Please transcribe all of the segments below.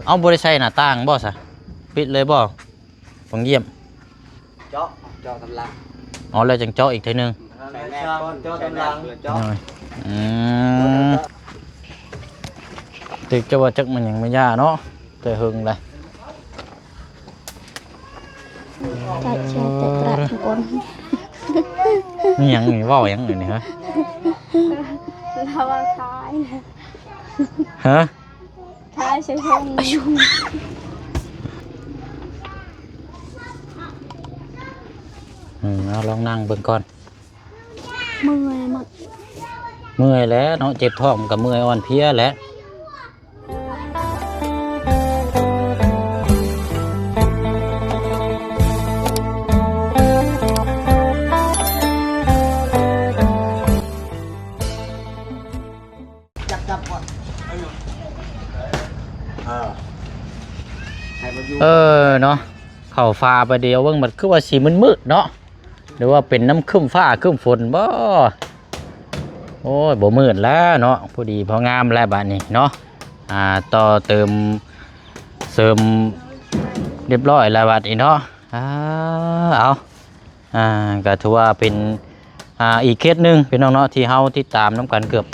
ເອົາ ບໍ່ໄດ້ໃສ່ໜ້າຕ່າງບໍ່ຊະ? ປິດເລີຍບໍ່? ເບິ່ງຢ້ຽມ ເຈາະ ເຈາະຕາມຫຼັງ. ອໍ ແລ້ວຈັ່ງເຈາະອີກເທື່ອໜຶ່ງ. ເຈາະຕາມຫຼັງ. ອືມ ຕຶກຈະວ່າຈັກແມ່ນຫຍັງແມ່ນຢາເນາະ ແຕ່ເຫິງແລ້ວ. ຈັກແຊະແຕະກະຄົນ ອີຫຍັງນີ້ ເວົ້າຫຍັງນີ້ຮະ? ລາວວ່າຂາຍ ຮະ? ຂາຍໃສ່ເພິງ. ອືມ ເອົາລອງນັ່ງເບິ່ງກ່ອນ. ເມື່ອຍໝົດ ເມື່ອຍແຫຼະເນາະ ເຈັບທ້ອງກໍເມື່ອຍ ອ່ອນເພຍແຫຼະ. ເອີ ເນາະ ເຂົ້າຟ້າໄປດຽວເບິ່ງ ບັດຄືວ່າຊິມືດໆເນາະ. ຫຼືວ່າເປັນນຳຄຶ້ມຟ້າຄຶ້ມຝົນບໍ? ໂອ້ຍ ບໍ່ມືດແລ້ວເນາະ ພໍດີພໍງາມແລ້ວບາດນີ້ເນາະ. ອ່າ ຕໍ່ເຕີມເສີມຮຽບຮ້ອຍແລ້ວບາດນີ້ເນາະ. ອ່າ ເອົາ ອ່າ ກໍຖືວ່າເປັນ ອ່າ ອີກເຄສໜຶ່ງພີ່ນ້ອງເນາະ ທີ່ເຮົາຕິດຕາມນຳກັນເກືອບ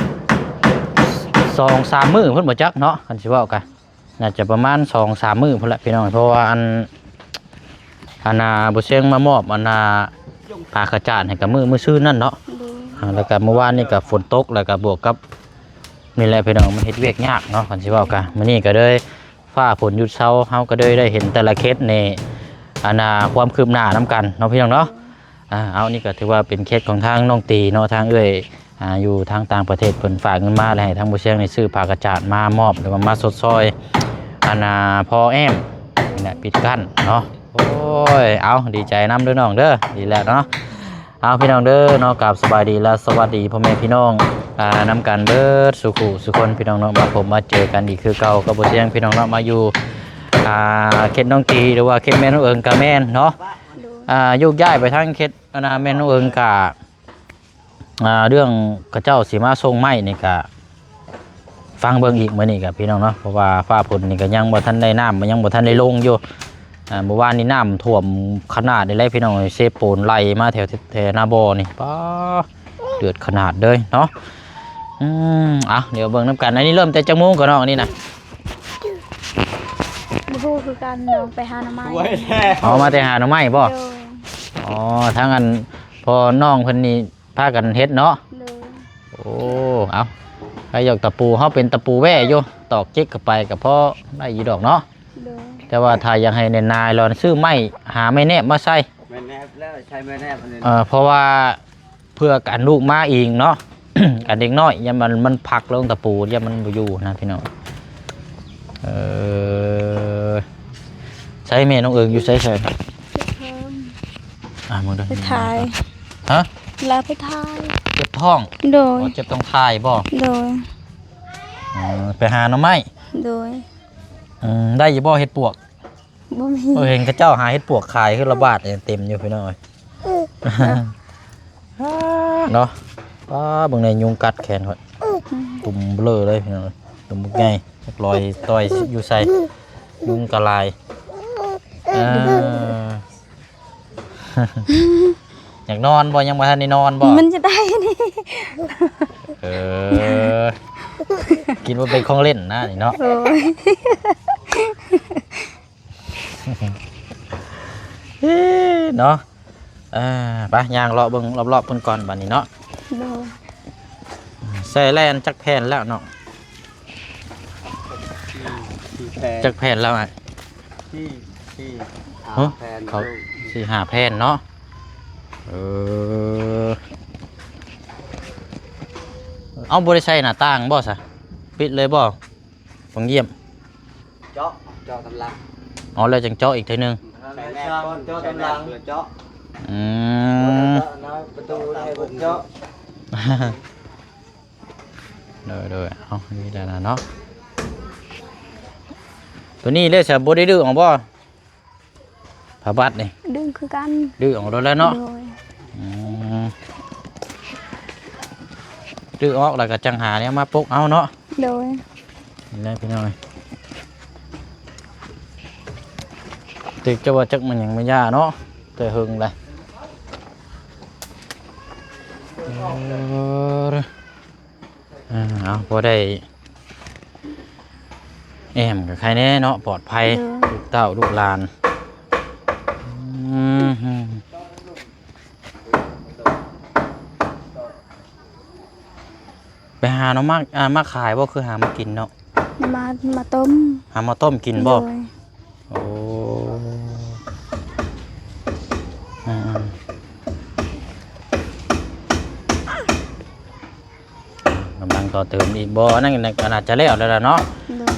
ສອງສາມມື້ພຸ້ນບໍ່ຈັກເນາະ ຄັນຊິເວົ້າກະ ໜ້າຈະປະມານສອງສາມມື້ພຸ້ນແຫຼະພີ່ນ້ອງ. ເພາະວ່າອັນ ອັນນ່າ ບໍ່ຊຽງມາມອບອັນນ່າ ຜ້າຂະຈາດໃຫ້ກັບມື້ ມື້ຊືນນັ້ນເນາະ. ໂດຍ ອ່າ ແລ້ວກໍມື້ວານນີ້ກໍຝົນຕົກ ແລ້ວກໍບວກກັບນີ້ແຫຼະພີ່ນ້ອງ ມັນເຮັດວຽກຍາກເນາະ ຄັນຊິເວົ້າກະ. ມື້ນີ້ກໍເລີຍຟ້າຝົນຢຸດເຊົາ ເຮົາກໍເລີຍໄດ້ເຫັນແຕ່ລະເຂດນີ້ ອັນນ່າ ຄວາມຄືບໜ້ານຳກັນເນາະ ພີ່ນ້ອງເນາະ. ອ່າ ເອົາ ນີ້ກໍຖືວ່າເປັນເຂດຂອງທາງນ້ອງຕີເນາະ ທາງເອື້ອຍ ອ່າ ຢູ່ທາງຕ່າງປະເທດ ເພິ່ນຝາກເງິນມາ ແລະ ໃຫ້ທາງບໍ່ຊຽງໄດ້ຊື້ຜ້າກະຈາດມາມອບ ຫຼືວ່າມາຊົດຊ່ອຍ ອັນນ່າ ພໍ່ແອ້ມນີ້ແຫຼະ ປິດກັ້ນເນາະ. ໂອ້ຍ ເອົາ ດີໃຈນຳເດີນ້ອງເດີ ດີແລ້ວເນາະ. ເອົາ ພີ່ນ້ອງເດີເນາະ ກາບສະບາຍດີ ແລະ ສະຫວັດດີພໍ່ແມ່ພີ່ນ້ອງ ອ່າ ນຳກັນເບິດສູ່ຄູ່ສູ່ຄົນ ພີ່ນ້ອງເນາະ. ມາພົບມາເຈີກັນອີກຄືເກົ່າກັບບໍ່ຊຽງ ພີ່ນ້ອງເນາະ ມາຢູ່ ອ່າ ເຂດນ້ອງຕີ ຫຼືວ່າເຂດແມ່ນ້ອງເອີງກະແມ່ນເນາະ. ໂດຍ ອ່າ ໂຍກຍ້າຍໄປທາງເຂດ ອັນນ່າ ແມ່ນ້ອງເອີງກະ ອ່າ ເລື່ອງເຂົາເຈົ້າຊິມາສົ່ງໄມ້ນີ້ກະ ຟັງເບິ່ງອີກມື້ນີ້ກະພີ່ນ້ອງເນາະ ເພາະວ່າຟ້າຝົນນີ້ກະຍັງບໍ່ທັນໄດ້ ນ້ຳມັນຍັງບໍ່ທັນໄດ້ລົງຢູ່. ອ່າ ເມື່ອວານນີ້ນ້ຳຖ້ວມຂະໜາດນີ້ແຫຼະພີ່ນ້ອງ ເຊໂປນໄຫຼມາແຖວ ແຖວໜ້າບໍ່ນີ້ ປາ ເດືອດຂະໜາດເລີຍເນາະ. ອືມ ເອົາ ດຽວເບິ່ງນຳກັນ ອັນນີ້ເລີ່ມແຕ່ຈັກໂມງກໍນ້ອງ ອັນນີ້ນະ? ບໍ່ຮູ້ຄືກັນ ນ້ອງໄປຫາໜໍ່ໄມ້. ອໍ ມາແຕ່ຫາໜໍ່ໄມ້ບໍ່? ໂດຍ ອໍ ທາງອັນ ພໍ່ນ້ອງເພິ່ນນີ້ ພາກັນເຮັດເນາະ. ໂດຍ ໂອ້ ເອົາ ໃຜຢາກຕະປູ ເຮົາເປັນຕະປູແວ່ຢູ່ ຕອກຈິກເຂົ້າໄປກໍພໍໄດ້ຢູ່ດອກເນາະ. ໂດຍ ແຕ່ວ່າຖ້າຢາກໃຫ້ແໜ້ນໜາລອນ ຊື້ໄມ້ ຫາໄມ້ແນບມາໃສ່ ໄມ້ແນບແລ້ວ ໃຊ້ໄມ້ແນບອັນນີ້ ເອີ ເພາະວ່າເພື່ອກັນລູກມາອີງເນາະ ກັນເດັກນ້ອຍ ຢ້ານມັນ ມັນພັກລົງຕະປູ ຢ້ານມັນບໍ່ຢູ່ນະພີ່ນ້ອງ. ເອີ ໃຊ້ແມ່ນ້ອງເອີງຢູ່ໃສ? ໃສ ອ່າ ມາເດີ ໄປຖ່າຍ ຮະ? ລາວໄປຖ່າຍ ເຈັບທ້ອງ. ໂດຍ ອໍ ເຈັບທ້ອງຖ່າຍບໍ່? ໂດຍ ອໍ ໄປຫາໜໍ່ໄມ້. ໂດຍ ອືມ ໄດ້ຢູ່ບໍ່ເຫັດປວກ? ບໍ່ມີ ເອີ ເຫັນເຂົາເຈົ້າຫາເຫັດປວກຂາຍຄືລະບາດເຕັມຢູ່ພີ່ນ້ອງເອີຍ ເນາະ. ປ້າ ເບິ່ງແດ່ ຍຸງກັດແຂນຂ້ອຍ ອືມ ຕຸ່ມເບລີເລີຍພີ່ນ້ອງເອີຍ ຕຸ່ມບັກໃຫຍ່ ຈັກລອຍຕ່ອຍຢູ່ໃສ ຍຸງກະຫຼາຍ. ເອີ ຢາກນອນບໍ່? ຍັງບໍ່ທັນໄດ້ນອນບໍ່? ມັນຈະໄດ້ນີ້ ເອີ ຄິດວ່າເປັນຂອງຫຼິ້ນນະນີ້ເນາະ. ໂອ້ຍ ເນາະ. ເອີ ໄປຍ່າງເລາະເບິ່ງລອບໆເພິ່ນກ່ອນບາດນີ້ເນາະ. ໂດຍ ໃສ່ແລ່ນຈັກແຜ່ນແລ້ວເນາະ? ສີ່ ສີ່ແຜ່ນ ຈັກແຜ່ນແລ້ວອ້າຍ? ສີ່ ສີ່ ຫ້າ ຫະ? ແຜ່ນ ເຂົາ ສີ່ຫ້າແຜ່ນເນາະ. ເອີ ເອົາ ບໍ່ໄດ້ໃສ່ໜ້າຕ່າງບໍ່ຊະ? ປິດເລີຍບໍ່? ເບິ່ງຢ້ຽມ ເຈາະ ເຈາະຕາມຫຼັງ. ອໍ ແລ້ວຈັ່ງເຈາະອີກເທື່ອໜຶ່ງ. ໃສ່ແນບກ່ອນ ເຈາະຕາມຫຼັງ ໃສ່ແນບແລ້ວເຈາະ. ອືມ ເຈາະປະຕູໃຫ້ເພິ່ນເຈາະ. ໂດຍໆ ເອົາ ນີ້ແຫຼະນະເນາະ. ໂຕນີ້ເດ້ ສະ ບໍ່ໄດ້ດຶງອອກບໍ່? ຜ້າບັດນີ້ ດຶງຄືກັນ ດຶງອອກໂລດແລ້ວເນາະ. ໂດຍ ອືມ ດຶງອອກແລ້ວກໍຈັ່ງຫາແນວມາປົກເອົາເນາະ. ໂດຍ ນີ້ແຫຼະພີ່ນ້ອງເອີຍ. ຕຶກຈະວ່າຈັກແມ່ນຫຍັງແມ່ນຢາເນາະ ແຕ່ເຫິງແລ້ວ. ເອີ ເອີ ເອົາ ພໍໄດ້ແອ້ມກໍໄຄແດ່ເນາະ ປອດໄພ ໂດຍ ລູກເຕົ້າລູກຫຼານ. ອືມ ໄປຫາໜໍ່ໄມ້ ອ່າ ມາຂາຍບໍ່ ຄືຫາມາກິນເນາະ? ມາ ມາຕົ້ມ ຫາມາຕົ້ມກິນບໍ່? ໂດຍ ໂອ້ ອືມໆ ກຳລັງຕໍ່ເຕີມອີກບໍ່? ອັນນັ້ນກໍໜ້າຈະແລ້ວແລ້ວລະເນາະ.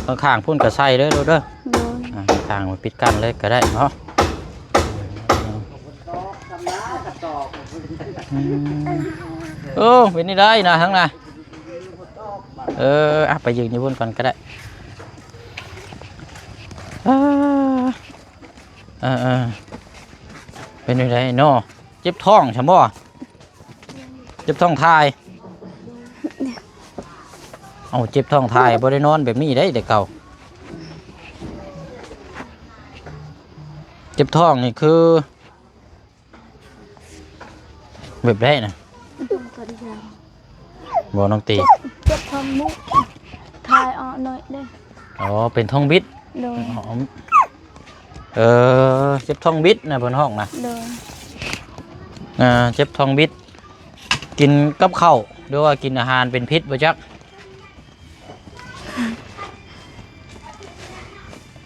ໂດຍ ຂ້າງໆພຸ້ນກໍໃສ່ເດີລູກເດີ. ໂດຍ ອ່າ ຂ້າງມາປິດກັ້ນເລີຍກໍໄດ້ເນາະ. ອືມ ໂອ້ ເປັນນີ້ໄດ້ນະ ທາງນະ. ເອີ ອ່ະ ໄປຢືນຢູ່ພຸ້ນກ່ອນກໍໄດ້. ເອີ ເອີ ເປັນຈັ່ງໃດເນາະ? ເຈັບທ້ອງຊັ້ນບໍ່? ເຈັບທ້ອງຖ່າຍ? ເອົ້າ ເຈັບທ້ອງຖ່າຍບໍ່ໄດ້ນອນແບບນີ້ເດ້ແຕ່ເກົ່າ. ເຈັບທ້ອງນີ້ຄື ແບບໃດນະ? ບໍ່ ນ້ອງຕີ ເຈັບ ເຈັບທ້ອງບຸກ ຖ່າຍອອກໜ້ອຍເດ້. ອໍ ເປັນທ້ອງບິດ. ໂດຍ ເອີ ເຈັບທ້ອງບິດນະ ເພິ່ນຮ້ອງນະ. ໂດຍ ອ່າ ເຈັບທ້ອງບິດ ກິນກັບເຂົ້າ ຫຼືວ່າກິນອາຫານເປັນພິດບໍ່ຈັກ.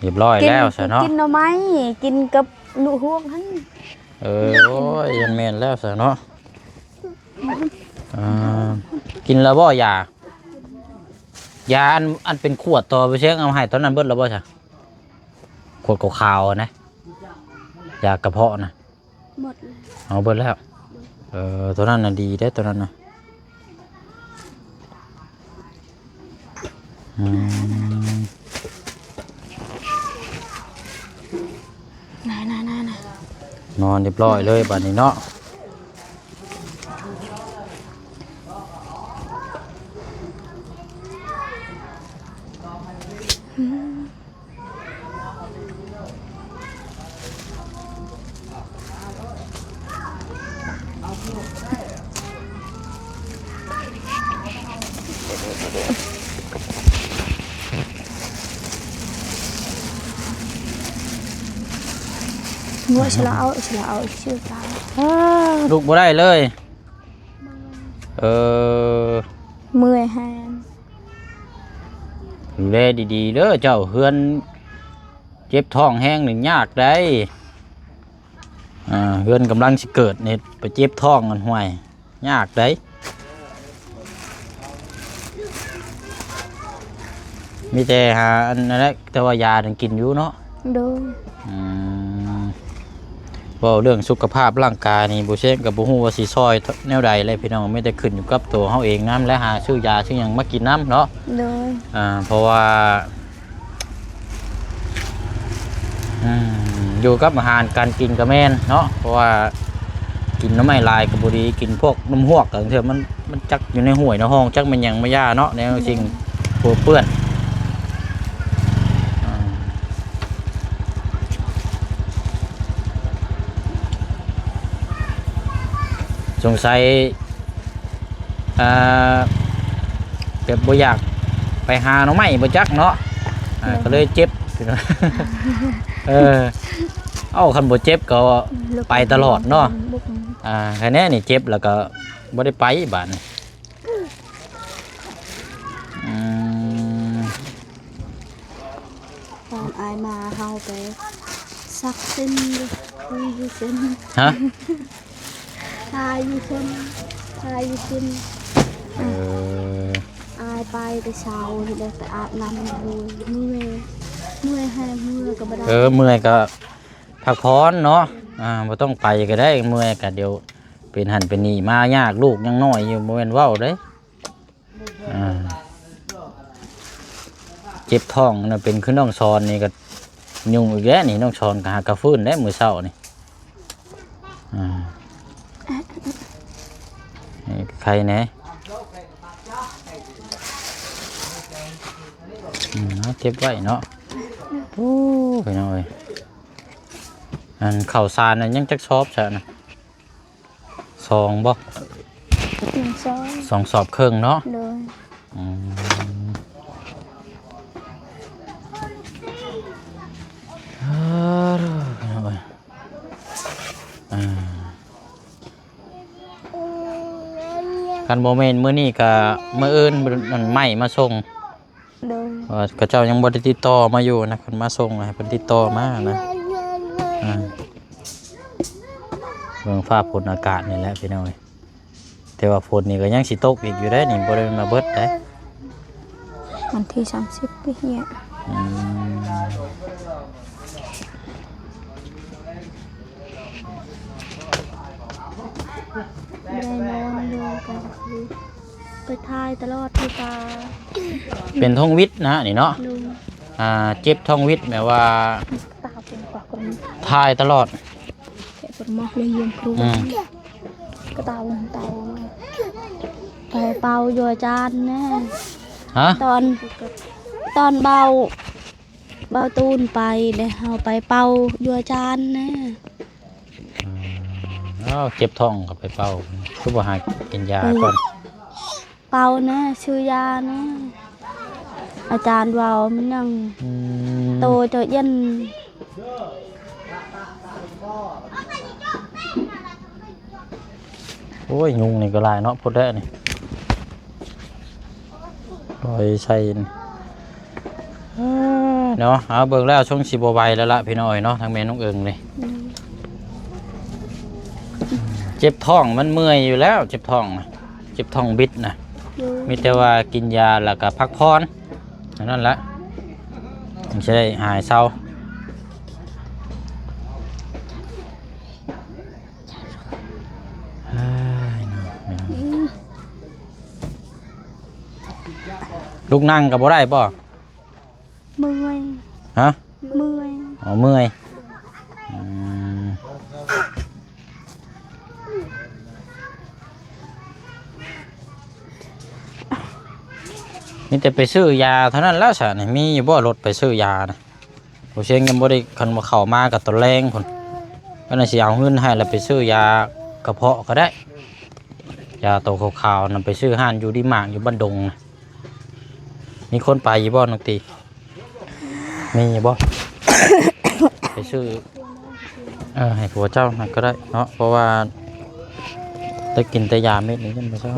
ຮຽບຮ້ອຍແລ້ວຊະເນາະ ກິນໜໍ່ໄມ້ ກິນກັບລູກຮວກຫັ້ນ. ເອີ ໂອ້ຍ ແມ່ນແລ້ວຊະເນາະ. ອ່າ ກິນແລ້ວບໍ່ຢາ? ຢາອັນ ອັນເປັນຂວດຕໍ່ໄປເຊັງເອົາໃຫ້ຕອນນັ້ນເບິດແລ້ວບໍ່ຊະ? ຂວດຂາວໆນະ ຢາກະເພາະນະ. ໝົດແລ້ວ ເອົາເບິດແລ້ວ. ເອີ ໂຕນັ້ນນະດີເດ້ ໂຕນັ້ນນະ. ອືມ ນາ ນາ ນາ ນາ ນອນຮຽບຮ້ອຍເລີຍບາດນີ້ເນາະ. ງົວສະລະເອົາ ສະລະເອົາຊື່ຕາຍ. ລຸກບໍ່ໄດ້ເລີຍ. ເອີ ເມື່ອຍແຮງ. ດູແລດີໆເດີເຈົ້າ ເຮືອນເຈັບທ້ອງແຮງນີ້ຍາກໄດ໋. ອ່າ ເຮືອນກຳລັງຊິເກີດນີ້ໄປເຈັບທ້ອງຫັ້ນ ຫ້ວຍ ຍາກໄດ໋. ມີແຕ່ຫາອັນນັ້ນແຫຼະ ແຕ່ວ່າຢານັ້ນກິນຢູ່ເນາະ. ໂດຍ ອືມ ເວົ້າເລື່ອງສຸຂະພາບຮ່າງກາຍນີ້ ບໍ່ແຊງກໍບໍ່ຮູ້ວ່າຊິຊ່ອຍແນວໃດແຫຼະພີ່ນ້ອງ ມີແຕ່ຂຶ້ນຢູ່ກັບໂຕເຮົາເອງນຳ ແລະ ຫາຊື້ຢາຊື້ຫຍັງມາກິນນຳເນາະ. ໂດຍ ອ່າ ເພາະວ່າ ອືມ ຢູ່ກັບອາຫານການກິນກໍແມ່ນເນາະ ເພາະວ່າກິນໜໍ່ໄມ້ຫຼາຍກໍບໍ່ດີ ກິນພວກນ້ຳຮວກ ບາງເທື່ອມັນ ມັນຈັກຢູ່ໃນຫ້ວຍໃນຮ່ອງ ຈັກແມ່ນຫຍັງມາຢ່າເນາະ ແນວສິ່ງປົວເປື້ອນ. ອ່າ ສົງໄສ ອ່າ ແບບບໍ່ຢາກໄປຫາໜໍ່ໄມ້ບໍ່ຈັກເນາະ. ອ່າ ແມ່ນ ກໍເລີຍເຈັບ. ເອີ ເອົ້າ ຄັນບໍ່ເຈັບກໍໄປຕະຫຼອດເນາະ. ອ່າ ຄະແນນນີ້ເຈັບແລ້ວກໍບໍ່ໄດ້ໄປບາດນີ້. ອືມ ຕອນອ້າຍມາເຮົາໄປສັກເສັ້ນຢູ່ ຢູ່ເສັ້ນ ຮະ? ທາຢູ່ເສັ້ນ ທາຢູ່ເສັ້ນ. ເອີ ອ້າຍໄປແຕ່ເຊົ້າ ເຮັດໄດ້ໄປອາບນ້ຳ ໂອ້ຍ ເມື່ອຍ ເມື່ອຍແຮງ ເມື່ອຍກໍບໍ່ໄດ້. ເອີ ເມື່ອຍກໍພັກຜ່ອນເນາະ. ອ່າ ບໍ່ຕ້ອງໄປກໍໄດ້ ເມື່ອຍກໍດຽວເປັນຫັ້ນເປັນນີ້ມາຍາກ ລູກຍັງນ້ອຍຢູ່ ບໍ່ແມ່ນເວົ້າເດ້. ອ່າ ເຈັບທ້ອງນະ ເປັນຄືນ້ອງຊອນນີ້ກໍຫຍຸ້ງອີກແລ້ວນີ້ ນ້ອງຊອນກໍຫາກະຟື້ນແລ້ວມື້ເຊົ້ານີ້. ອ່າ ໃຫ້ໄຄແດ່. ອືມ ເອົາເກັບໄວ້ເນາະ. ໂອ້ ພີ່ນ້ອງເອີຍ. ອັນເຂົ້າສານນັ້ນຍັງຈັກສອບຊະນະ? ສອງບໍ່? ໜຶ່ງສອບ ສອງສອບເຄິ່ງເນາະ? ໂດຍ. ອືມ ເອີ ເອີ ຄັນບໍ່ແມ່ນມື້ນີ້ກະມື້ອື່ນ ອັນ ໄມ້ມາສົ່ງ. ໂດຍ. ວ່າເຂົາເຈົ້າຍັງບໍ່ໄດ້ຕິດຕໍ່ມາຢູ່ນະ ຄັນມາສົ່ງໃຫ້ເພິ່ນຕິດຕໍ່ມານະ. ອ່າ ເບິ່ງຟ້າຝົນອາກາດນີ້ແຫຼະພີ່ນ້ອງເອີຍ ແຕ່ວ່າຝົນນີ້ກໍຍັງຊິຕົກອີກຢູ່ເດ້ນີ້ ບໍ່ໄດ້ມາເບິດເດ້. ວັນທີສາມສິບປີເນຍ ອືມ ບໍ່ໄດ້ນອນຢູ່ກາງຄືນ ໄປຖ່າຍຕະຫຼອດຢູ່ປ່າ. ເປັນທ້ອງວິດນະນີ້ເນາະ? ໂດຍ. ອ່າ ເຈັບທ້ອງວິດ ແບບວ່າ ຕາເປັນກວ່າຄົນ ຖ່າຍຕະຫຼອດ ແກະປະມອກເລີຍຢ້ຽມຄຣູ. ອືມ ກະເຕົາ ເຕົາ ໄປເປົ່າຢູ່ອາຈານແນ່. ຮະ? ຕອນ ຕອນເບົາ ເບົາຕູນໄປ ແລ້ວເຮົາໄປເປົ່າຢູ່ອາຈານແນ່. ອືມ ອ້າວ ເຈັບທ້ອງກໍໄປເປົ່າ ຄືບໍ່ຫາກິນຢາກ່ອນ? ເອີ ເປົ່າແນ່ ຊື້ຢາແນ່ ອາຈານເວົ້າມັນຍັງ ອືມ ໂຕເຈົ້າເຢັນ. ໂອ້ຍ ຍຸງນີ້ກໍຫຼາຍເນາະ ພຸ້ນແຫຼະນີ້ ໂອ້ຍ ໃສ່ ເອີ ເນາະ. ເອົາ ເບິ່ງແລ້ວຊົງຊິບໍ່ໄຫວແລ້ວລະພີ່ນ້ອງເອີຍເນາະ ທາງແມ່ນ້ອງເອີງນີ້. ອືມ ເຈັບທ້ອງ ມັນເມື່ອຍຢູ່ແລ້ວ ເຈັບທ້ອງນະ ເຈັບທ້ອງບິດນະ. ອືມ ມີແຕ່ວ່າກິນຢາແລ້ວກໍພັກຜ່ອນ ເທົ່ານັ້ນແຫຼະ ມັນຊິໄດ້ຫາຍເຊົາ. ເອີຍ ອືມ ລຸກນັ່ງກໍບໍ່ໄດ້ບໍ່? ເມື່ອຍ. ຮະ? ເມື່ອຍ. ອໍ ເມື່ອຍ. ອືມ ມີແຕ່ໄປຊື້ຢາເທົ່ານັ້ນແຫຼະຊະນີ້. ມີຢູ່ບໍ່ລົດໄປຊື້ຢານະ? ບໍ່ຊຽງຍັງບໍ່ໄດ້ ຄັນວ່າເຂົ້າມາກໍຕອນແລງພຸ້ນ ກໍໜ້າຊິເອົາເງິນໃຫ້ແລ້ວໄປຊື້ຢາກະເພາະກໍໄດ້. ຢາໂຕຂາວໆນະ ໄປຊື້ຮ້ານຢູ່ດີມາກ ຢູ່ບ້ານດົງນະ. ມີຄົນໄປຢູ່ບໍ່ນ້ອງຕີ? ມີຢູ່ບໍ່? ໄປຊື້ ເອີ ໃຫ້ຜົວເຈົ້າຫັ້ນກໍໄດ້ເນາະ ເພາະວ່າໄດ້ກິນແຕ່ຢາເມັດນີ້ຍັງບໍ່ເຊົາ.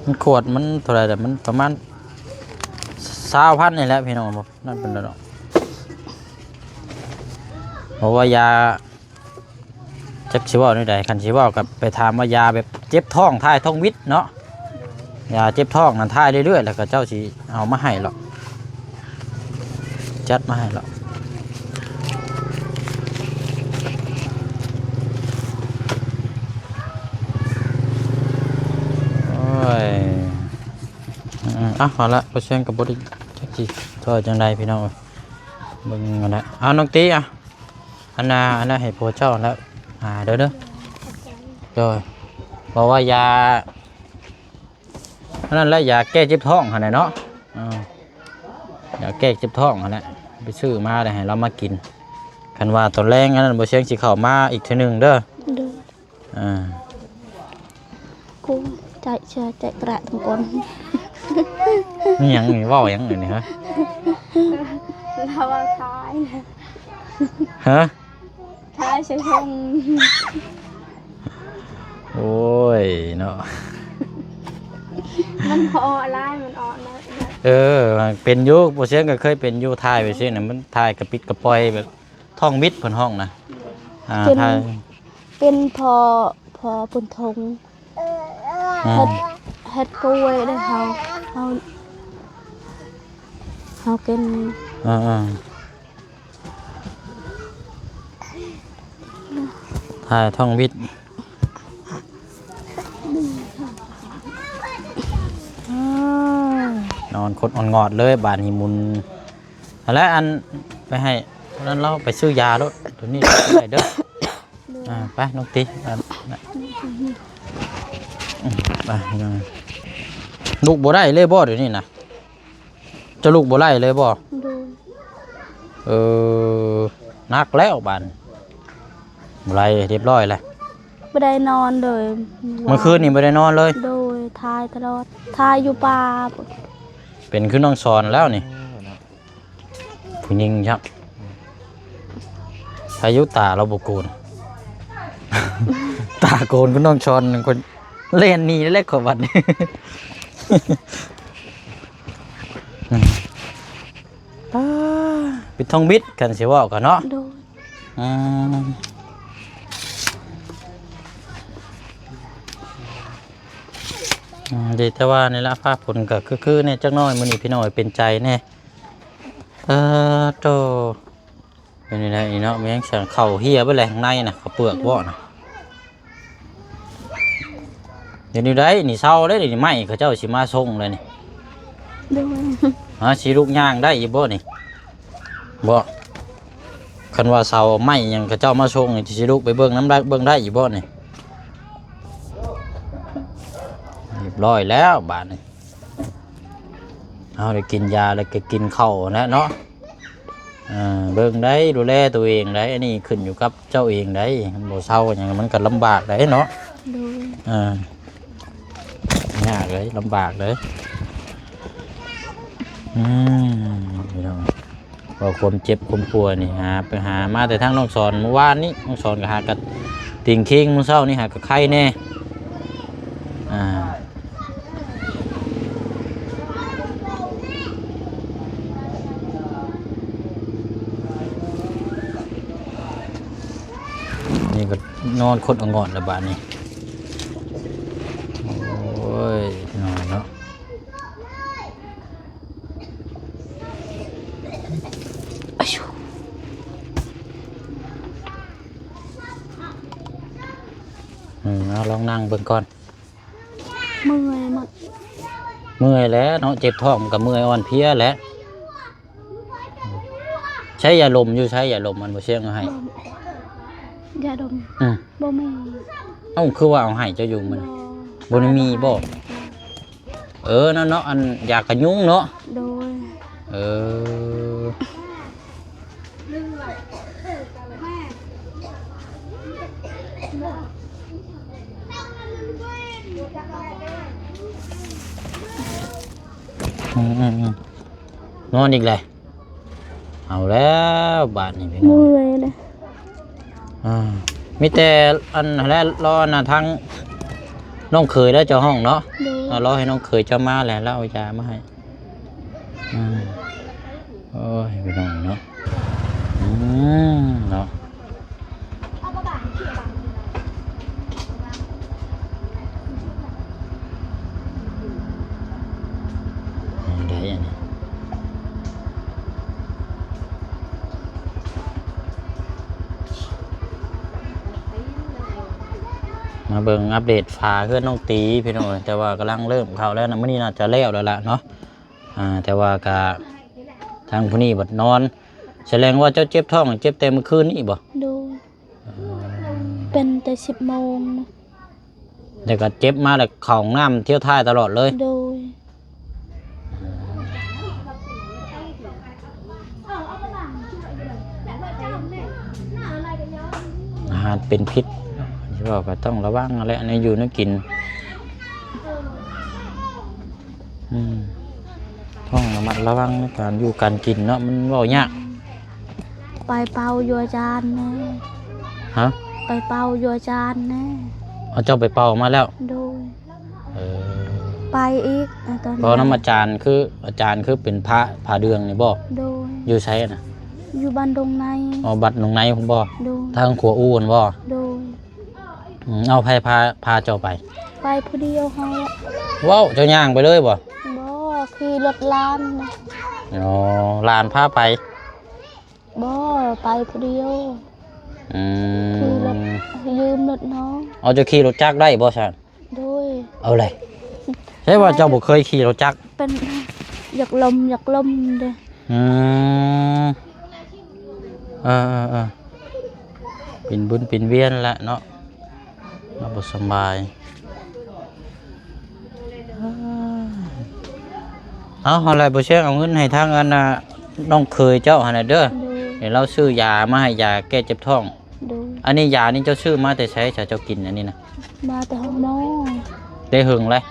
ມັນຂວດມັນເທົ່າໃດລະ? ມັນປະມານຊາວພັນນີ້ແຫຼະພີ່ນ້ອງ ບໍ່ນັ້ນປານໃດດອກ. ເພາະວ່າຢາ ຈັກຊິເວົ້າແນວໃດ ຄັນຊິເວົ້າກໍໄປຖາມວ່າຢາແບບເຈັບທ້ອງ ຖ່າຍທ້ອງວິດເນາະ. ຢາເຈັບທ້ອງນັ້ນຖ່າຍເລື້ອຍໆ ແລ້ວເຂົາເຈົ້າຊິເອົາມາໃຫ້ລະ ຈັດມາໃຫ້ລະ. ໂອ້ຍ ເອົາ ເອົາລະ ບໍ່ແຊງກໍບໍ່ໄດ້ຈັກຊິຊ່ອຍຈັ່ງໃດພີ່ນ້ອງເອີຍ. ເບິ່ງຫັ້ນແຫຼະ ເອົາ ນ້ອງຕີ ເອົາ ອັນນ່າ ອັນນັ້ນໃຫ້ຜົວເຈົ້າແລ້ວ ອ່າ ເດີ ເດີ ໂດຍ ເວົ້າວ່າຢາ ອັນນັ້ນແຫຼະ ຢາແກ້ເຈັບທ້ອງຫັ້ນແຫຼະເນາະ. ເອີ ຢາແກ້ເຈັບທ້ອງຫັ້ນແຫຼະ ໄປຊື້ມາແລ້ວໃຫ້ລາວມາກິນ. ຄັນວ່າຕອນແລງອັນນັ້ນ ບໍ່ຊຽງຊິເຂົ້າມາອີກເທື່ອໜຶ່ງເດີ. ໂດຍ. ອ່າ ກູໃຈເຊື່ອໃຈກະຕົງກົ້ນ. ມີຫຍັງນີ້ ເວົ້າຫຍັງນີ້ຮະ? ລາວວ່າຂາຍ ຮະ? ຂາຍໃສ່ຖົງ. ໂອ້ຍເນາະ ມັນບໍ່ເອາະຫຼາຍ ມັນເອາະໜ້ອຍ. ເອີ ເປັນຢູ່ ບໍ່ຊຽງກໍເຄີຍເປັນຢູ່ ຖ່າຍໄປຊີ້ນະ ມັນຖ່າຍກະປິດກະປ່ອຍແບບ ທ້ອງບິດເພິ່ນຮ້ອງນະ. ອ່າ ເປັນ ຖ່າຍ ເປັນເພາະ ເພາະເປັນຖົງ. ອືມ ເຮັດ ເຮັດກ້ວຍໄດ້ເຮົາ ເຮົາ ເຮົາກິນ. ເອີໆ ຖ່າຍທ້ອງບິດ. ນອນຄົດອອນງອດເລີຍ ບາດນີ້ໝຸນ. ຫັ້ນແຫຼະ ອັນ ໄປໃຫ້ນັ້ນ ລາວໄປຊື້ຢາໂລດ ໂຕນີ້ໄດ້ເດີ. ໂດຍ. ອ່າ ໄປນ້ອງຕີ ອັນ ອືມ ໄປ ລູກບໍ່ໄດ້ເລີຍບໍ່ດຽວນີ້ນະ? ເຈົ້າລູກບໍ່ໄດ້ເລີຍບໍ່? ໂດຍ. ເອີ ໜັກແລ້ວບາດນີ້ ບໍ່ໄຫຼ ຮຽບຮ້ອຍແລ້ວ ບໍ່ໄດ້ນອນເລີຍ ເມື່ອຄືນນີ້ບໍ່ໄດ້ນອນເລີຍ ໂດຍ ຖ່າຍຕະຫຼອດ ຖ່າຍຢູ່ປ່າ ເປັນຄືນ້ອງສອນແລ້ວນີ້ ຜູ້ຍິງຊ້ຳ ອືມ ພາຍຸຕາລາວບໍ່ໂກນ ຕາໂກນຄືນ້ອງສອນ ຂ້ອຍແລ່ນໜີແລ້ວຂ້ອຍບັດນີ້ ອາ ປິດທອງບິດ ຄັນຊິເວົ້າກັນເນາະ ໂດຍ ອືມ ອືມ ດີແຕ່ວ່ານີ້ລະ ຟ້າຝົນກໍຄືໆແດ່ຈັກໜ້ອຍ ມື້ນີ້ພີ່ນ້ອງເປັນໃຈແດ່ ເອີ ໂຕ ເປັນຈັ່ງໃດນີ້ເນາະ ແມ່ນຫຍັງຊັ້ນ ເຂົ້າເຫ່ຍເບິດແຫຼະ ຂ້າງໃນນະ ເຂົ້າເປືອກເບາະນະ ເຮັດແນວໃດນີ້ ເຊົາແລ້ວນີ້ ໄມ້ເຂົາເຈົ້າຊິມາສົ່ງແລ້ວນີ້ ໂດຍ ຫາ ຊິລຸກຍ່າງໄດ້ຢູ່ບໍ່ນີ້ ບໍ່ ຄັນວ່າເຊົາໄມ້ຫຍັງເຂົາເຈົ້າມາສົ່ງນີ້ ຊິລຸກໄປເບິ່ງນຳໄດ້ ເບິ່ງໄດ້ຢູ່ບໍ່ນີ້ ຮຽບຮ້ອຍແລ້ວບາດນີ້ ເຮົາໄດ້ກິນຢາແລ້ວກໍກິນເຂົ້າຫັ້ນແຫຼະເນາະ ເອີ ເບິ່ງໄດ້ ດູແລຕົວເອງໄດ້ ອັນນີ້ຂຶ້ນຢູ່ກັບເຈົ້າເອງໄດ້ ມັນບໍ່ເຊົາຫຍັງ ມັນກໍລຳບາກໄດ໋ເນາະ ໂດຍ ເອີ ຍາກເລີຍ ລຳບາກເລີຍ ອືມ ພີ່ນ້ອງ ເວົ້າຄວາມເຈັບຄວາມປົວນີ້ ຫາ ໄປຫາມາແຕ່ທາງນ້ອງສອນ ມື້ວານນີ້ ນ້ອງສອນກໍຫາກະຕິງຄີງ ມື້ເຊົ້ານີ້ຫາກະໄຄແດ່ ອ່າ ນີ້ກໍນອນຄົດອະງອດແລ້ວບາດນີ້ ໂອ້ຍ ນອນເນາະ ອາ ອືມ ເອົາລອງນັ່ງເບິ່ງກ່ອນ ເມື່ອຍໝົດ ເມື່ອຍແຫຼະເນາະ ເຈັບທ້ອງມັນກໍເມື່ອຍອ່ອນເພຍແຫຼະ ໃຊ້ຢາລົມຢູ່ໃສ ຢາລົມອັນບໍ່ຊຽງເອົາໃຫ້ ຢາດົມ ອືມ ບໍ່ມີ ເອົ້າ ຄືວ່າເອົາໃຫ້ເຈົ້າຢູ່ມື້ນັ້ນ ບໍ່ ບໍ່ໄດ້ມີບໍ່? ເອີ ນັ້ນເນາະ ອັນຢາກັນຍຸງເນາະ ໂດຍ ເອີ ອືມໆໆ ນອນອີກແຫຼະ ເອົາແລ້ວບາດນີ້ພີ່ນ້ອງ ເມື່ອຍເດ້ ອ່າ ມີແຕ່ອັນຫັ້ນແຫຼະ ລໍອັນນ່າ ທາງນ້ອງເຂີຍແລ້ວເຈົ້າຮ້ອງເນາະ ໂດຍ ອ່າ ລໍໃຫ້ນ້ອງເຂີຍເຈົ້າມາແຫຼະ ລາວເອົາຢາມາໃຫ້ ອ່າ ໂອ້ຍ ພີ່ນ້ອງເນາະ ອືມ ເນາະ ໄດ້ອັນນີ້ ມາເບິ່ງອັບເດດຝາເຮືອນນ້ອງຕີພີ່ນ້ອງເອີຍ ແຕ່ວ່າກຳລັງເລີ່ມເຂົ້າແລ້ວນະ ມື້ນີ້ໜ້າຈະແລ້ວແລ້ວລະເນາະ ອ່າ ແຕ່ວ່າກະທາງຜູ້ນີ້ບັດນອນ ສະແດງວ່າເຈົ້າເຈັບທ້ອງ ເຈັບແຕ່ມື້ຄືນນີ້ບໍ່? ໂດຍ ເອີ ເປັນແຕ່ສິບໂມງນະ ແລ້ວກໍເຈັບມາແລ້ວເຂົ້າຫ້ອງນ້ຳຖ້ຽວຖ່າຍຕະຫຼອດເລີຍ? ໂດຍ ອາຫານເປັນພິດ ຊິເວົ້າກໍຕ້ອງລະວັງຫັ້ນແຫຼະ ແນວຢູ່ແນວກິນ. ອືມ ຕ້ອງລະມັດລະວັງໃນການຢູ່ການກິນເນາະ ມັນເວົ້າຍາກ. ໄປເປົ່າຢູ່ອາຈານແດ່. ຮະ? ໄປເປົ່າຢູ່ອາຈານແດ່. ເອົາ ເຈົ້າໄປເປົ່າມາແລ້ວ? ໂດຍ. ເອີ ໄປອີກ ອາ ຕອນ ເວົ້ານຳອາຈານ ຄືອາຈານຄືເປັນພະ ພະເດືອງນີ້ບໍ່? ໂດຍ. ຢູ່ໃສນະ? ຢູ່ບ້ານດົງໃນ. ອໍ ບ້ານດົງໃນພຸ້ນບໍ່? ໂດຍ. ທາງຂົວອູ່ຫັ້ນບໍ່? ໂດຍ. ອືມ ເອົາ ໃຜພາ ພາເຈົ້າໄປ? ໄປຜູ້ດຽວເຮົາ. ເວົ້າ ເຈົ້າຍ່າງໄປເລີຍບໍ່? ບໍ່ ຂີ່ລົດຫຼານ. ອໍ ຫຼານພາໄປ? ບໍ່ ໄປຜູ້ດຽວ. ອືມ ຂີ່ລົດ ຢືມລົດນ້ອງ. ເອົາ ເຈົ້າຂີ່ລົດຈັກໄດ້ບໍ່ຊັ້ນ? ໂດຍ. ເອົາເລີຍ ໃຊ່ວ່າເຈົ້າບໍ່ເຄີຍຂີ່ລົດຈັກ? ເປັນ ຢາກລົ້ມ ຢາກລົ້ມເດ້. ອືມ ເອີໆໆ ເປັນບຸນເປັນວຽນລະເນາະ ເຮົາບໍ່ສະບາຍ. ເອົາ ຫັ້ນແຫຼະ ບໍ່ແຊງເອົາເງິນໃຫ້ທາງອັນນ່າ ນ້ອງເຂີຍເຈົ້າຫັ້ນແຫຼະເດີ. ໂດຍ. ໃຫ້ລາວຊື້ຢາມາໃຫ້ ຢາແກ້ເຈັບທ້ອງ. ໂດຍ. ອັນນີ້ຢານີ້ເຈົ້າຊື້ມາແຕ່ໃສ ຖ້າເຈົ້າກິນອັນນີ້ນະ? ມາແຕ່ໂຮງໝໍ. ໄດ້ເຫິງແລ້ວ?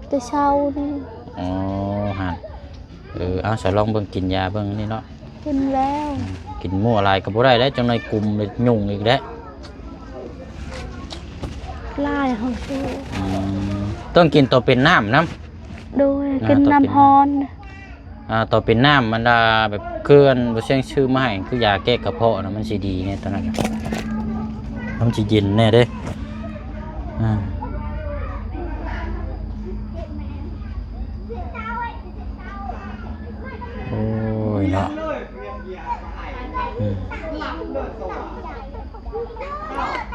ແຕ່ເຊົ້ານີ້. ອໍ ຫັ້ນ. ເອີ ເອົາ ສະລອງເບິ່ງ ກິນຢາເບິ່ງນີ້ເນາະ. ກິນແລ້ວ. ອືມ ກິນມົວຫຼາຍກໍບໍ່ໄດ້ແລ້ວ ຈັກໜ່ອຍກຸມແລ້ວຍຸງອີກແລ້ວ. ຫຼາຍເຮົາຊື້. ອືມ ຕ້ອງກິນໂຕເປັນນ້ຳນຳ. ໂດຍ. ອ່າ ກິນນ້ຳຮ້ອນ. ໂຕເປັນນ້ຳ ອ່າ ໂຕເປັນນ້ຳ ອັນດາແບບ ຄືອັນບໍ່ຊຽງຊື້ມາໃຫ້ ຄືຢາແກ້ກະເພາະນະ ມັນຊິດີແດ່ຕອນນັ້ນນະ ມັນຊິເຢັນແດ່ເດ້. ອ່າ ໂອ້ຍເນາະ. ອືມ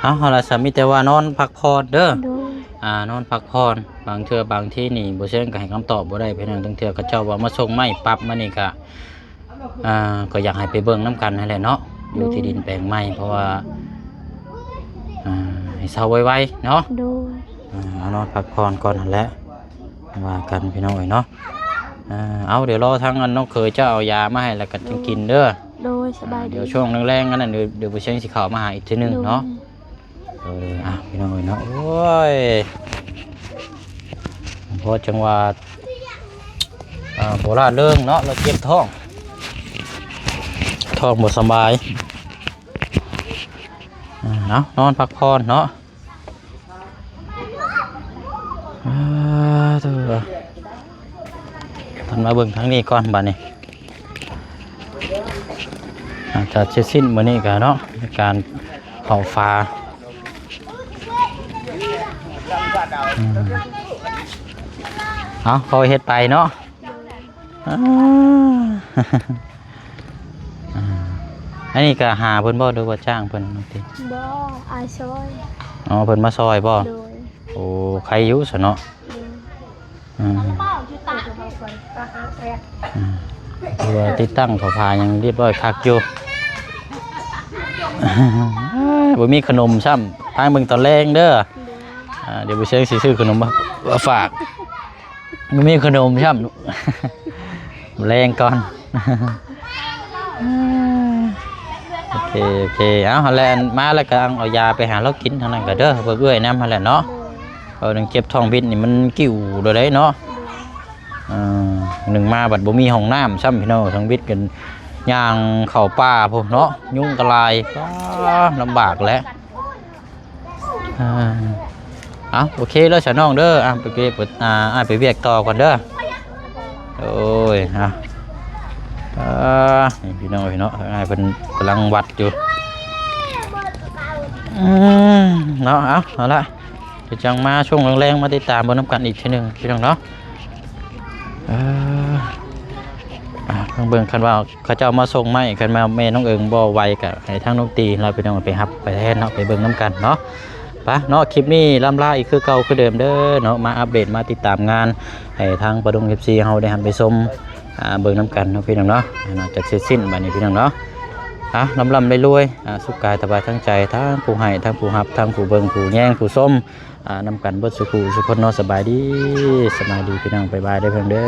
ເອົາ ເຮົາລະສະມີແຕ່ວ່ານອນພັກຜ່ອນເດີ. ໂດຍ. ອ່າ ນອນພັກຜ່ອນ. ບາງເທື່ອບາງທີນີ້ບໍ່ເຊີນກໍໃຫ້ຄຳຕອບບໍ່ໄດ້ພີ່ນ້ອງ. ບາງເທື່ອເຂົາເຈົ້າວ່າມາສົ່ງໄມ້ປັບມານີ້ກະ ອ່າ ກໍຢາກໃຫ້ໄປເບິ່ງນຳກັນຫັ້ນແຫຼະເນາະ. ຢູ່ທີ່ດິນແປງໃໝ່ ເພາະວ່າ ອ່າ ໃຫ້ເຊົາໄວໆເນາະ. ໂດຍ. ອ່າ ເອົານອນພັກຜ່ອນກ່ອນຫັ້ນແຫຼະ ວ່າກັນພີ່ນ້ອງເອີຍເນາະ. ອ່າ ເອົາ ດຽວລໍທາງອັນນ້ອງເຂີຍເຈົ້າເອົາຢາມາໃຫ້ ແລ້ວກໍຈັ່ງກິນເດີ. ໂດຍ. ສະບາຍດີ. ອ່າ ດຽວຊ່ວງແລງໆ ອັນນັ້ນ ດຽວ ດຽວບໍ່ເຊີງຊິເຂົ້າມາຫາອີກເທື່ອໜຶ່ງເນາະ. ໂດຍ. ເອີ ອ່ະ ພີ່ນ້ອງເອີຍເນາະ ໂອ້ຍ ພໍຈັງຫວະ ອ່າ ບໍ່ລາເລີງເນາະ ລາວເຈັບທ້ອງ ທ້ອງບໍ່ສະບາຍ. ອ່າ ເອົາ ນອນພັກຜ່ອນເນາະ. ອ່າ ເດີ ເພິ່ນມາເບິ່ງທາງນີ້ກ່ອນບາດນີ້. ຫຼັງຈາກເສັດສິ້ນມື້ນີ້ກະເນາະ ການເຜົາຟາ ອືມ ເອົາ ເຂົາເຮັດໄປເນາະ. ອ່າ ອ່າ ອັນນີ້ກະຫາເພິ່ນບໍ່ ຫຼືວ່າຈ້າງເພິ່ນ? ບໍ່ ອ້າຍຊ່ອຍ. ອໍ ເພິ່ນມາຊ່ອຍບໍ່? ໂດຍ. ໂອ້ ໄຄຢູ່ຊະເນາະ. ໂດຍ. ອືມ ອືມ ຖືວ່າຕິດຕັ້ງເຂົາພາຍັງລຽບຮ້ອຍຄັກຢູ່. ບໍ່ມີຂະໜົມຊ້ຳ ພາເບິ່ງຕອນແລງເດີ. ໂດຍ. ອ່າ ດຽວບໍ່ເຊີງຊິຊື້ຂະໜົມມາ ມາຝາກ. ບໍ່ມີຂະໜົມຊ້ຳ ແລງກ່ອນ. ໂອເຄ ໂອເຄ ເອົາ ຫັ້ນແຫຼະ ມາແລ້ວກໍເອົາຢາໄປຫາລາວກິນທາງນັ້ນກໍເດີ ເບິ່ງເອື້ອຍນຳຫັ້ນແຫຼະເນາະ. ໂດຍ. ເອີ ໜຶ່ງເຈັບທ້ອງບິດນີ້ມັນກິ້ວໂດດໃດເນາະ. ເອີ ໜຶ່ງມາບັດບໍ່ມີຫ້ອງນ້ຳຊ້ຳ ພີ່ນ້ອງ ທາງບິດກັນຍ່າງເຂົ້າປ່າພຸ້ນເນາະ ຍຸງກໍຫຼາຍ ປ້າ ລຳບາກແຫຼະ. ອ່າ ເອົາ ໂອເຄເດີສາວນ້ອງເດີ. ອ່າ ໄປ ໄປ ອ່າ ອ້າຍໄປວຽກຕໍ່ກ່ອນເດີ. ໂອ້ຍ ອ່າ ອ່າ ນີ້ພີ່ນ້ອງ ພີ່ນ້ອງ ອ້າຍເພິ່ນກຳລັງວັດຢູ່. ອືມ ເນາະ ເອົາ ເອົາລະ ດຽວຈັ່ງມາຊ່ວງແລງໆ ມາຕິດຕາມເບິ່ງນຳກັນອີກເທື່ອໜຶ່ງ ພີ່ນ້ອງເນາະ. ເອີ ອ່າ ເບິ່ງ ຄັນວ່າເຂົາເຈົ້າມາສົ່ງໄມ້ ຄັນວ່າແມ່ນ້ອງເອີງບໍ່ໄຫວ ກະໃຫ້ທາງນ້ອງຕີລາວ ພີ່ນ້ອງ ໄປຮັບໄປແທນເນາະ ໄປເບິ່ງນຳກັນເນາະ. ໄປເນາະ ຄລິບນີ້ລ່ຳລາອີກຄືເກົ່າຄືເດີມເດີເນາະ ມາອັບເດດ ມາຕິດຕາມງານ ໃຫ້ທາງປາດົງ ເອັຟຊີ ເຮົາໄດ້ຮັບໄດ້ຊົມ ອ່າ ເບິ່ງນຳກັນເນາະ ພີ່ນ້ອງເນາະ. ອ່າ ໜ້າຈະເສັດສິ້ນບາດນີ້ ພີ່ນ້ອງເນາະ. ອ່າ ລ່ຳໆລວຍໆ ອ່າ ສຸກກາຍສະບາຍທັງໃຈ ທັງຜູ້ໃຫ້ ທັງຜູ້ຮັບ ທັງຜູ້ເບິ່ງ ຜູ້ແຍງ ຜູ້ຊົມ ອ່າ ນຳກັນເບິດສູ່ຜູ້ສູ່ຄົນເນາະ. ສະບາຍດີ ສະບາຍດີພີ່ນ້ອງ ບາຍບາຍເດີເພິ່ນເດີ.